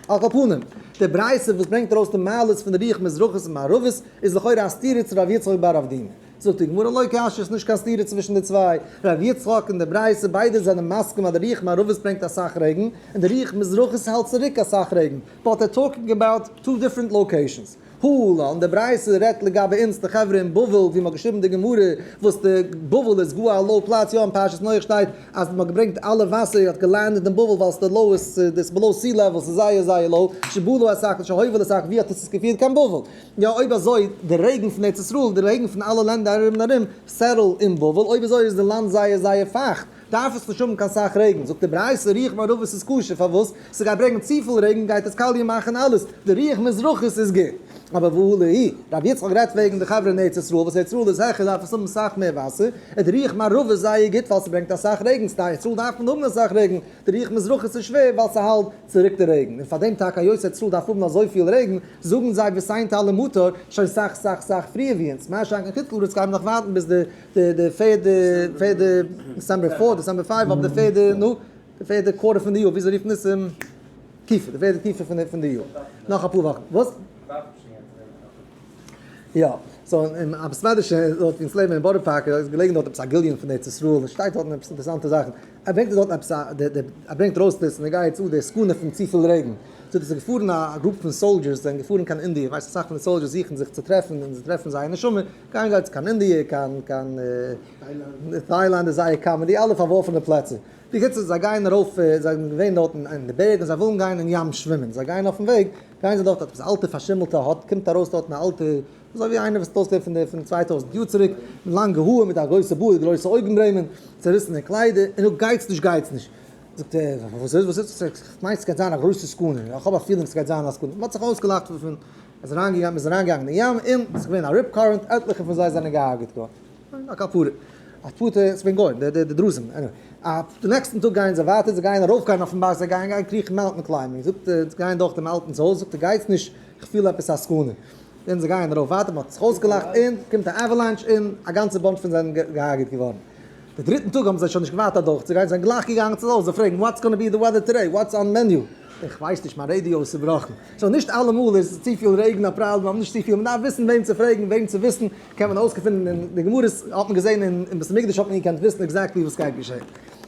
על כל פנים, די ברייתא וואס ברענגט ארויס די מעלות פון די רוח מזרחית און מערבית איז לכאורה א סתירה צו ר' יצחק בר אבדימי. זאגט די גמרא לא קשיא, ס'איז נישט קיין סתירה צווישן די צוויי, ר' יצחק און די ברייתא ביידע זענען מסכים אז די רוח מערבית ברענגט אסאך רעגן, און די רוח מזרחית האלט צוריק אסאך רעגן, but they're talking about two different locations. הא להן, די ברייתא רעדט לגבי אונז די חברה אין בבל ווי מ'האט געשריבן די גמרא וואס די בבל איז גאר א low פלאץ, יא אין פרשת נח שטייט אז מ'האט געברענגט אלע וואסער האט גע land עט אין בבל ווייל ס'איז די lowest ס'איז below sea level ס'איז זייער זייער low, שבלו אסאך שהוביל אסאך ווי האט עס עס געפירט קיין בבל? יא אויב אזוי די רעגן פון ארץ ישראל די רעגן פון אלע לענדער ארום און ארום settle אין בבל אויב אזוי איז די לאנד זייער זייער פייכט דארף עס נישט האבן קיין סאך רעגן, זאגט די ברייתא רוח מערבית איז כשר, פארוואס? ס'גייט ברענגען צופיל רעגן גייט עס קאליע מאכן אלעס, די רוח מזרחית איז גוט. אבער והא להיא, רבי יצחק רעדט וועגן די חברה אין ארץ ישראל, וואס ארץ ישראל איז העכער דארף עס האבן סאך מער וואסער, איז די רוח מערבית זייער גוט ווייל ס'ברענגט אסאך רעגן, ס'דא ארץ ישראל דארף מען האבן אסאך רעגן, די רוח מזרחית איז שווער ווייל ס'האלט צוריק די רעגן, און פארדעם טאקע היות ארץ ישראל דארף האבן אזויפיל רעגן, זאגן זיי ותן טל ומטר שוין סאך סאך סאך פריער ווי אונז, מה שאין כן חוץ לארץ גייען מיר נאך ווארטן ביז די די די פערדע פערדע December four December five אבער די פערדע נו די פערדע quarter פון די יאר וויאזוי רופט מען עס תקופה די פערדע תקופה פון די פון די יאר נאך אפאר וואכן וואס? יא so אין א בית מדרש דארט ווי אונז לעבן אין בארא פארק איז געלעגן דארט עפעס א גליון פון ארץ ישראל עס שטייט דארטן עפעס אינטערעסאנטע זאכן ער ברענגט דארט עפעס א ער ברענגט ארויס דאס און ער גייט צו די סכנה פון צופיל רעגן. זאגט עס איז געפארן א group פון soldiers זענען געפארן קיין אינדיע, ווייסט אסאך פון די soldiers זוכן זיך צו טרעפן און זיי טרעפן זייער נשמה, גייען זיי קיין אינדיע, קיין קיין טיילאנד איז זייער common, די אלע פארווארפענע פלעצער. בקיצור זיי גייען ארויף, זיי זענען געווען דארט אין די בערג און זיי ווילן גיין אין ים שווימען, זיי גייען אויפן וועג, גייען זיי דארט עפעס אלטע פארשימלטע hut, קומט ארויס דארטן א אלטע, אזוי ווי איינער וואס האט אויסגעזען פון די פון 2000 יאר צוריק, מיט לאנגע האר, מיט א גרויסע בארד, גרויסע אויגן ברעמען, צעריסענע קליידער, און זאגט גייטס נישט גייטס נישט. זאגט ער, וואס איז, וואס איז, זאגט ער, כ'מיין ס'גייט זיין א גרויסע סכנה, איך האב א feeling ס'גייט זיין א סכנה, מ'האט זיך אויסגעלאכט דערפון, מ'איז אריינגעגאנגען, מ'איז אריינגעגאנגען אין ים, און ס'איז געווען א rip current, עטליכע פון זיי זענען געהארגעט געווארן, א כפרה, א פאטער, ס'איז געווען גוים, די די דרוזים, anyway, א, די נעקסטן טאג גייען זיי ווייטער, זיי גייען ארויפגיין אויפן בארג, זיי גייען גיין קריכן mountain climbing, זאגט ער, זיי גייען דורך דעם אלטנ'ס הויז, זאגט ער, גייטס נישט, כ'פיל עפעס א סכנה, און זיי גייען ארויף ווייטער, מ'האט זיך אויסגעלאכט, און קומט א avalanche, און א גאנצע bunch פון זיי זענען געהארגעט געווארן. די דריטן טאג האבן זיי שוין נישט געווארט אדורכצוגיין, זיי זענען גלייך געגאנגען צו זיי פרעגן what's gonna be the weather today, what's on menu? איך ווייס נישט, מיין רעדיא איז צובראכן. so נישט אלעמאל איז צופיל רעגן א פראבלעם, אבער נישט צופיל, מען דארף וויסן וועם צו פרעגן, וועם צו וויסן, קען מען אויסגעפינען אין די גמרות האט מען געזען אין בית המקדש האט מען געקענט וויסן exactly וואס גייט געשען.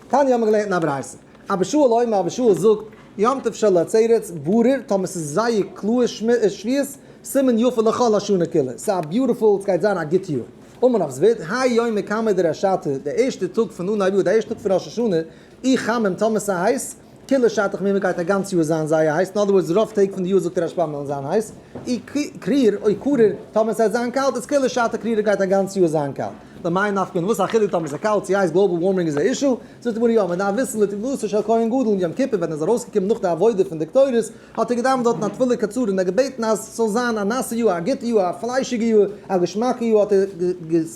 תניא האט מען געלערנט אין א ברייתא. אבא שאול אומר, אבא שאול זאגט, יום טוב של עצרת, ברור, טאמער ס'איז זייער קלאר שביעות, סימן יפה לכל השנה כולה, ס'איז א beautiful, ס'גייט זיין א גוט יאר. אמר רב זביד, האי יומא קמיה דרשתא, די ערשטע טאג פון אנהייב יאר, די ערשטע טאג פון ראש השנה, אי חמים טאמער ס'איז הייס, כולה שתא חמימא גייט א גאנץ יאר זיין זייער הייס, in other words רוב טעג פון די יאר זאגט רשב"ם וועלן זיין הייס, אי קריר אוי קריר טאמער ס'וועט זיין קאלט איז כולה שתא קרירא גייט א גאנץ יאר זיין קאלט. למאי נפקא מינה וואס א חילוק טאמער ס'איז קאלט צו הייס global warming איז א issue? זאגט די גמרא יא מען דארף וויסן לתפילתו של כהן גדול אין יום כיפור ווען ער איז ארויסגעקומען נאך די עבודה פון די קטורת האט ער געדאווענט דארטן א תפלה קצרה און ער האט געבעטן אז ס'זאל זיין א נאסע יאר א גוטע יאר א פליישיגע יאר א געשמאקע יאר האט ער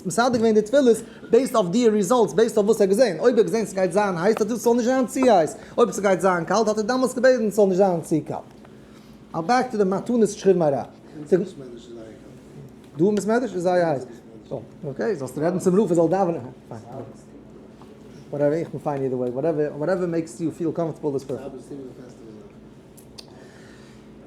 מסדר געווען די תפילות based אויף די results based אויף וואס ער האט געזען אויב ער האט געזען ס'גייט זיין הייס האט ער געזאגט ס'זאל נישט זיין צו הייס אויב ס'גייט זיין קאלט האט ער דאמאלס געבעטן ס'זאל נישט זיין צו קאלט. I'll back to the מתנות שכיב מרע. דא אין בית מדרש איז זייער הייס. okay, זאלסט רעדן צום רב ער זאל דאווענען. whatever, איך בין fine either way, whatever, whatever makes you feel comfortable is perfect.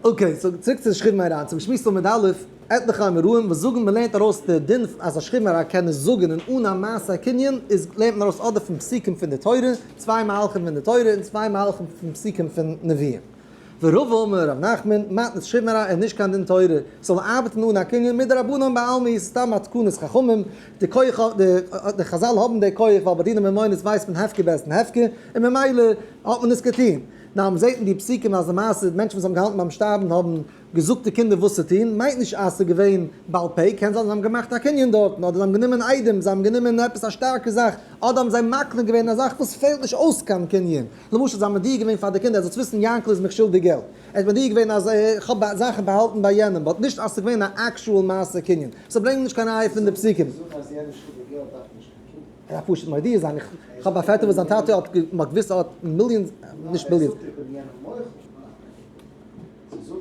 okay, so צוריק צו שכיב מרע, צום שמועס עמוד א', עטליכע אמוראים וואס זאגן מען לערנט ארויס די דין אז א שכיב מרע קען נישט זאגן און אן א מעשה קנין איז לערנט מען ארויס אדער פון פסוקים פון די תורה, צוויי מהלכים פון די תורה און צוויי מהלכים פון פסוקים פון נביאים. ורבא אמר רב נחמן, מתנת שכיב מרע איז נישט קיין דין תורה, ס'זאל ארבעטן אן א קנין מדרבנן בעלמא איז סתם א תקנת חכמים, די כח די חזל האבן די כח ווייל ביי דיני ממונות ווייסט מען הפקר בית דין הפקר, און ממילא האט מען עס געטון. נאר מ'זעט אין די פסוקים אז למעשה מענטשן וואס האבן געהאלטן ביים שטארבן האבן געזאגט די קינדער וואס צו טון, מיינט נישט אז ס'איז געווען בעל פה, קען זיין זיי האבן געמאכט א קנין דארטן, אדער זיי האבן גענומען עדים, זיי האבן גענומען עפעס א שטארקע זאך, אדער האבן זיי מקנה געווען א זאך וואס פעלט נישט אויס קיין קנין. למשל זיי האבן מודיע געווען פאר די קינדער, זאלסט וויסן יענקל איז מיך שולדיג געלט. ער האט מודיע געווען אז איך האב זאכן באהאלטן ביי יענעם, but נישט אז ס'איז געווען א actual מעשה קנין. so ברענג נישט קיין ראיה פון די פסוקים. זאגן אז יענער איז שולדיג געלט דארף מען נישט קיין קנין. ער דארף פשוט מודיע זיין, איך האב א פעטער וואס זיין טאטע האט מ'האט געוויסט ער האט millions, נישט millions.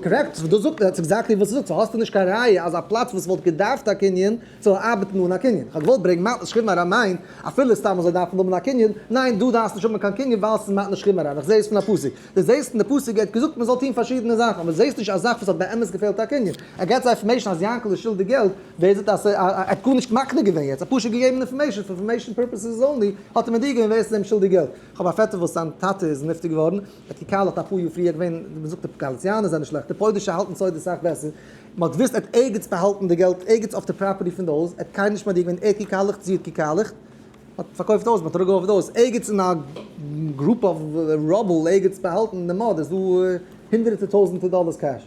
correct, דאס זאגט ער, exactly וואס ער זאגט, so האסטו נישט קיין ראיה אז א פלאץ וואס וואלט געדארפט א קנין זאל ארבעטן אן א קנין. כ'האב געוואלט ברענגן מתנת שכיב מרע מיינט אפילו סתם אזוי דארף מען האבן א קנין, ניין דו דארפסט נישט האבן קיין קנין ווייל ס'איז מתנת שכיב מרע, איך זע עס פון א פסוק, דו זעסט אין די פסוק ער האט געזאגט מען זאל טון פארשידענע זאכן אבער זעסט נישט א זאך וואס האט באמת געפעלט א קנין, ער געבט זיי information אז יענקל איז שולדיג געלט, ווער זאגט אז ער האט גארנישט מקנה געווען יעצט, ער האט פשוט געגעבן information, for information purposes only האט ער מודיע געווען ווער עס איז אים שולדיג געלט. כ'האב א פעטער וואס זיין טאטע איז נפטר געווארן, ער האט געקאלעכט אפאר יאר פריער, געווען, מען זאגט די גאליציאנער זענען שלעכט, די פוילישע האלטן סודות אסאך בעסער, מען האט געוואוסט ער האט ערגעץ באהאלטן די געלט, ערגעץ אויף די property פון די הויז, ער האט קיינעם נישט מודיע געווען, ער האט געקאלעכט, זי האט געקאלעכט, מען האט פארקויפט די הויז, מען האט אראפגעווארפן די הויז, ערגעץ אין א group of rubble, ערגעץ באהאלטן אין די mud איז דא הונדערטער טויזענטער dollars cash.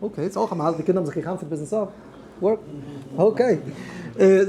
okay, ס'איז אויך א מהלך, די קינדער האבן זיך גע'חנפ'עט ביזן סוף. work. okay.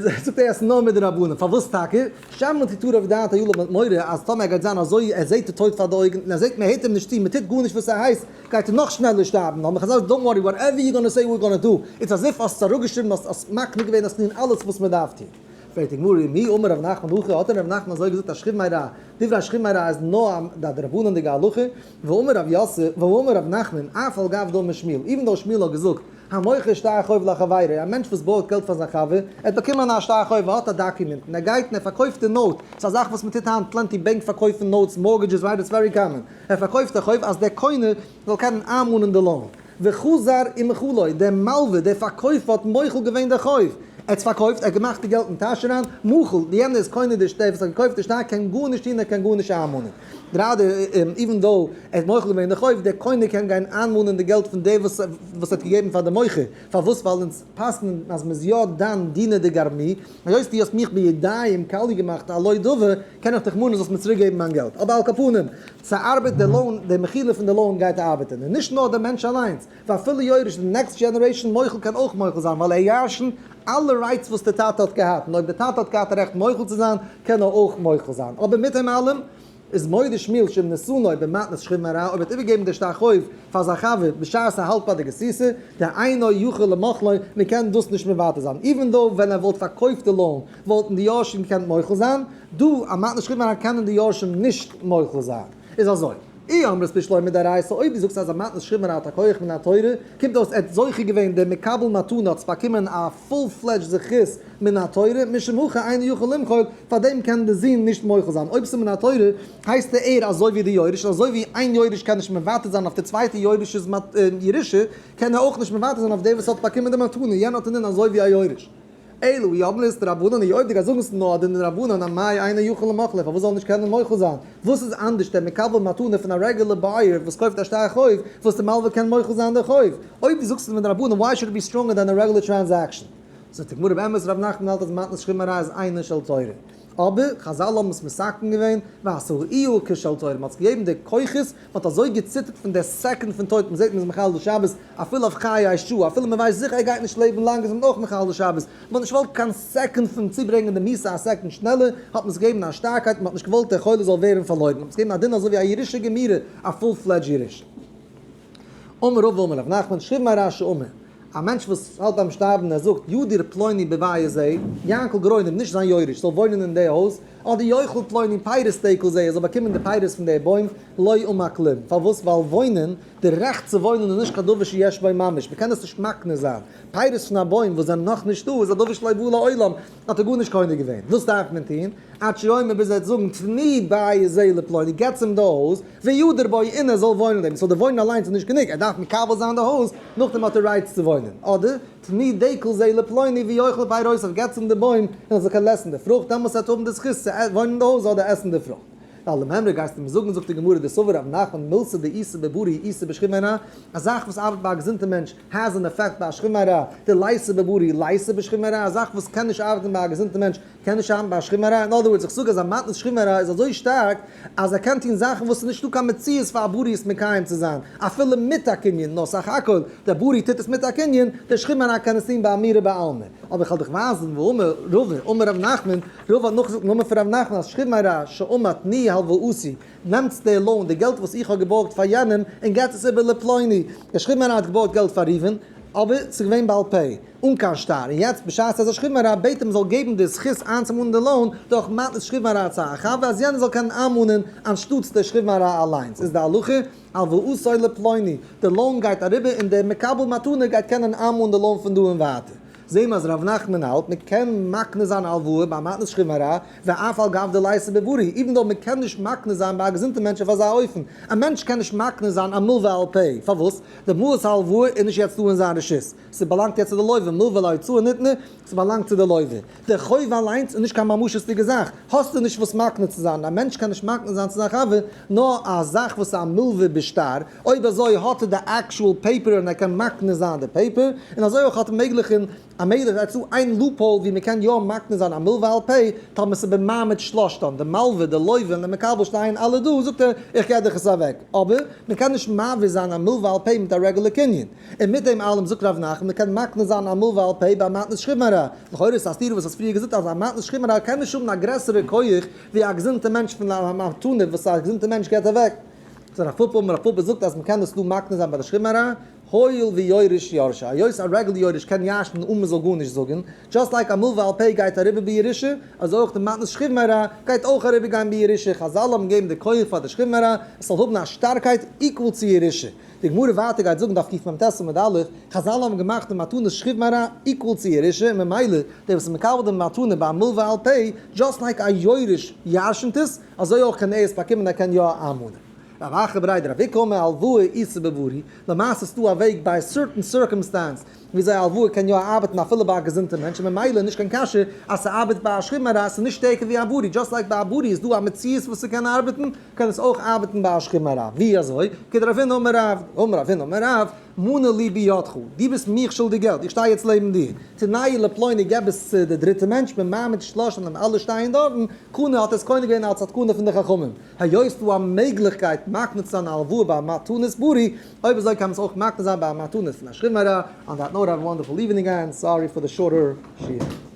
זאגט ער עס נאר מדרבנן. פארוואס טאקע? שמא תטרף דעתו עליו האט מורא אז טאמער ער גייט זיין אזוי, ער זעט די טויט פאר די אויגן, און ער זעט מען הערט אים נישט צו, מען טוט גארנישט וואס ער הייסט, גייט ער נאך שנעלער שטארבן. האבן חזל געזאגט don't worry, whatever you gonna say we're gonna do. It's as if האסט עס אראפגעשריבן, האסט מקנה געווען, האסט געטון אלעס וואס מען דארף טון. פרעגט די גמרא, מי אמר רב נחמן הכי, האט דען רב נחמן אזוי געזאגט אז שכיב מרע, דברי שכיב מרע איז נאר א דרבנן'דיגע הלכה, ואמר רב יוסף, ואמר רב נחמן, אף על גב דאמר שמואל, even though שמואל האט געזאגט, המוכר שטר חוב לחבירו, א מענטש וואס בארגט געלט פאר זיין חבר, ער האט באקומען א שטר חוב, ער האט א דאקומענט, און ער גייט און ער פארקויפט די note, ס'איז א זאך וואס מ'טוט היינט, plenty בענק פארקויפן notes, mortgages, right, it's very common, ער פארקויפט א חוב אז דער קונה זאל קענען איינמאנען די loan. וחזר ומחלו, דער מלווה, דער פארקויפער האט מוחל געווען דער חוב, ער האט עס פארקויפט, ער האט געמאכט די געלט אין טאש אריין, מחול, די יענער איז קונה די שטר, וואס האט געקויפט די שטר קען גארנישט טון, ער קען גארנישט איינמאנען. גראדע, even though ער האט מוחל געווען די חוב, דער קונה קען גיין איינמאנען די געלט פון דער וואס וואס האט געגעבן פאר די מוכר, פארוואס? ווייל אונז פסק'נען אז מ'איז יא דן דינא דגרמי, היות דו האסט מיך בידיים קאליע געמאכט על לא דבר, קען איך דיך מאנען זאלסט מיר צוריק געבן מיין געלט. אבער על כל פנים, ס'ארבעט די loan, די מחילה פון די loan גייט ארבעטען, און נישט נאר דער מענטש אליינס, ואפילו יורש, די next generation מוחל קען אויך מוחל זיין, ווייל ער ירש'נט אלע rights וואס די טאטע האט געהאט, און אויב די טאטע האט געהאט א רעכט מוחל צו זיין, קען ער אויך מוחל זיין. אבער מיט דעם אלעם, איז מודה שמואל שאם נתנו במתנת שכיב מרע, אויב ער האט איבערגעגעבן די שטר חוב פאר זיין חבר בשעת ער האלט ביי די גסיסה, דאינו יכול למחלו, מען קען דאס נישט מוותר זיין, even though ווען ער וואלט פארקויפט די loan וואלטן די יורשים געקענט מוחל זיין, דא א מתנת שכיב מרע קענען די יורשים נישט מוחל זיין. איז אזוי. אי אמרת בשלמא מדאורייתא, אויב דו זאגסט אז א מתנת שכיב מרע האט א כח מן התורה, קומט אויס ער האט זוכה געווען, דער מקבל מתנה האט באקומען א full fledged זכות מן התורה, משום הכי אינו יכול למחול, פאר דעם קען די זון נישט מוחל זיין. אויב ס'איז מן התורה, הייסט ער אזוי ווי די יורש, און אזוי ווי איין יורש קען נישט מוותר זיין אויף די צווייטע יורש'ס ירושה, קען ער אויך נישט מוותר זיין אויף דער וואס האט באקומען די מתנה, יענער האט א דין אזוי ווי א יורש. אלא אי אמרת דרבנן היא, אויב דו גייסט זאגן ס'איז נאר א דין דרבנן, אמאי אינו יכול למחול, פארוואס זאל ער נישט קענען מוחל זיין? וואס איז אנדערש דער מקבל מתנה פון א רעגולער buyer וואס קויפט א שטר חוב, וואס די מלווה קען מוחל זיין די חוב? אויב דו זאגסט ס'איז מדרבנן, why should it be stronger than a regular transaction? זאגט די גמרא באמת רב נחמן האלט אז מתנת שכיב מרע איז אינה של תורה. אבער חזל האבן עס מתקן געווען ועשאוהו כשל תורה, מען האט עס געגעבן די כוחות, מען האט אזוי געציטערט פון די סעקונד פון טויט, מען זעט מען איז מחלל די שבת אפילו אויף חיי שעה, אפילו מען ווייסט זיכער ער גייט נישט לעבן לאנג איז מען אויך מחלל די שבת, מען האט נישט געוואלט קיין סעקונד פון צוברענגען די מיתה א סעקונד שנעלער, האט מען עס געגעבן א שטארקייט, מען האט נישט געוואלט דער חולה זאל ווערן פארלוירן, מען האט עס געגעבן א דין אזוי ווי א ירושה גמירה, א full fledged ירושה. אמר רבא אמר רב נחמן שכיב מרע שאמר, א מענטש וואס האלט ביים שטארבן ער זאגט ידור פלוני בבית זה, יענקל גרוינער, נישט זיין יורש, זאל וואוינען אין די הויז, אדער יאכל פלוני פירות דקל זה, ער זאל באקומען די פירות פון די בוים, לא אמר כלום. פארוואס? ווייל וואוינען, די רעכט צו וואוינען איז נישט קיין דבר שיש בו ממש, מען קען עס נישט מקנה זיין. פירות פון א בוים וואס זענען נאך נישטא איז א דבר שלא בא לעולם, האט ער גארנישט קונה געווען. וואס דארף מען טון? עד שיאמר ביז ער וועט זאגן תנו בית זה לפלוני, געטס אים די הויז, וידור בו און ער זאל וואוינען אין דעם, so די וואוינען אליינס איז נישט גענוג, ער דארף מקבל זיין די הויז, נאכדעם האט ער rights צו וואוינען. אדער, תנו דקל זה לפלוני ויאכל פירותיו, געטס אים די בוים און ער זאל קענען עסן די פרוכט, דעמאלטס וועט ער האבן די זכות צו וואוינען אין די הויז אדער עסן די פרוכט. ווייל למימרא גייסטו מיר זאגן, זאגט די גמרא דסבר רב נחמן מילתא דאיתא בבריא איתא בשכיב מרע, א זאך וואס ארבעט ביי א געזונטע מענטש has an effect ביי א שכיב מרע, דליתא בבריא ליתא בשכיב מרע, א זאך וואס קען נישט ארבעטן ביי א געזונטע מענטש קען נישט ארבעטן ביי א שכיב מרע, in other words איך זאג אז א מתנת שכיב מרע איז אזוי שטארק אז ער קען טון זאכן וואס איז נישטא קיין מציאות פאר א בריא עס מקיים צו זיין אפילו מיט א קנין, נאר סך הכל דער בריא טוט עס מיט א קנין, דער שכיב מרע קען עס טון באמירה בעלמא. אבער איך וועל דיך ווייזן והאמר רבא אמר רב נחמן, רבא האט נאכגעזאגט אין נאמען פון רב נחמן אז שכיב מרע שאמר תנו הלוואתי, נעמטס די loan, די געלט וואס איך האב געבארגט פאר יענעם, און געטס עס איבער לפלוני. דער שכיב מרע האט געבארגט געלט פאר ראובן, אבער ס'איז געווען בעל פה, אן קיין שטר, און יעצט בשעת אז א שכיב מרע בעט אים זאל געבן די זכות איינצומאנען די loan דורך מתנת שכיב מרע צו א חבר אז יענער זאל קענען איינמאנען אנשטאטס דער שכיב מרע אליינס, איז די הלכה הלוואתו לפלוני, די loan גייט אריבער און דער מקבל מתנה גייט קענען איינמאנען די loan פון דא און ווייטער. זעהן מיר אז ר' נחמן האלט מען קען מקנה זיין א הלוואה ביי מתנת שכיב מרע ואף על גב דליתא בבריא, even though מען קען נישט מקנה זיין ביי א געזונטע מענטש אויף אזא אופן, א מענטש קען נישט מקנה זיין א מלווה על פה, פארוואס? די מעות ההלוואה איז נישט יעצט דא אין זיין רשות, ס'באלאנגט יעצט צו די לווה, מלווה להוצאה ניתנה, ס'באלאנגט צו די לווה. די חוב אליינס איז נישט קיין ממשות'דיגע זאך, האסטו נישט וואס מקנה צו זיין, א מענטש קען נישט מקנה זיין צו זיין חבר נאר א זאך וואס איז א מלווה בשטר, אויב אזוי האט ער די actual paper און ער קען מקנה זיין די paper, און אזוי אויך האט ער מעגליך און א מעגליכקייט צו איין loophole ווי מ'קען יא מקנה זיין א מלווה על פה, טאמער ס'איז במעמד שלשתן, די מלווה, די לווה און די מקבל שטייען אלע דא, זאגט ער איך געב דיך עס אוועק, אבער מ'קען נישט מעביר זיין א מלווה על פה מיט א רעגולער קנין. און מיט דעם אלעם זאגט ר' נחמן מען קען מקנה זיין א מלווה על פה ביי מתנת שכיב מרע, לכאורה איז א סתירה וואס האסט פריער געזאגט אז א מתנת שכיב מרע קען נישט האבן א גרעסערע כח ווי א געזונטע מענטש פון א מתנה וואס א געזונטע מענטש געבט אוועק. זאגט רב פפא, אמר רב פפא זאגט אז מען קען דאס דא מקנה זיין ביי די שכיב מרע, הואיל ויורש יורשו, היות א רעגולער יורש קען ירש'נען אן מען זאל גארנישט זאגן, just like א מלווה על פה גייט אריבער בירושה, אזוי אויך די מתנת שכיב מרע גייט אויך אריבער גיין בירושה, חזל האבן געגעבן די כח פאר די שכיב מרע עס זאל האבן א שטארקייט equal צו ירושה. די גמרא ווייטער גייט זאגן דף קמ"ט עמוד א', חזל האבן געמאכט די מתנת שכיב מרע equal צו ירושה און ממילא דער וואס איז מקבל די מתנה ביי א מלווה על פה, just like א יורש ירשנ'ט עס, אזוי אויך קען ער עס באקומען ער קען יא איינמאנען. רב אחא בריה דרב איקא אמר הלוואה איתא בבריא, למעשה איז דא א וועג ביי א certain circumstance וויאזוי א הלוואה קען יא ארבעטן אפילו ביי א געזונטע מענטש און ממילא נישט קיין קשיא אז ס'ארבעט ביי א שכיב מרע, ס'איז נישט שטערקער ווי א בריא, just like ביי א בריא איז דא א מציאות וואס ס'קען ארבעטן, קען עס אויך ארבעטן ביי א שכיב מרע. ווי אזוי? כדרב הונא אמר רב, אמר רב הונא אמר רב, מנה לי בידך, דו ביסט מיך שולדיג געלט, איך שטיי יעצט לעבן דיר, תנהו לפלוני געב עס צו די דריטע מענטש, במעמד שלשתן און אלע שטייען דארטן, קנה האט עס קונה געווען אלס א תקנה פון די חכמים. היות ס'דא א מעגליכקייט מקנה צו זיין א הלוואה ביי א מתנת בריא, אויב אזוי קען מען עס אויך מקנה זיין ביי א מתנה פון א שכיב מרע, on that note have a wonderful evening and sorry for the shorter שיעור.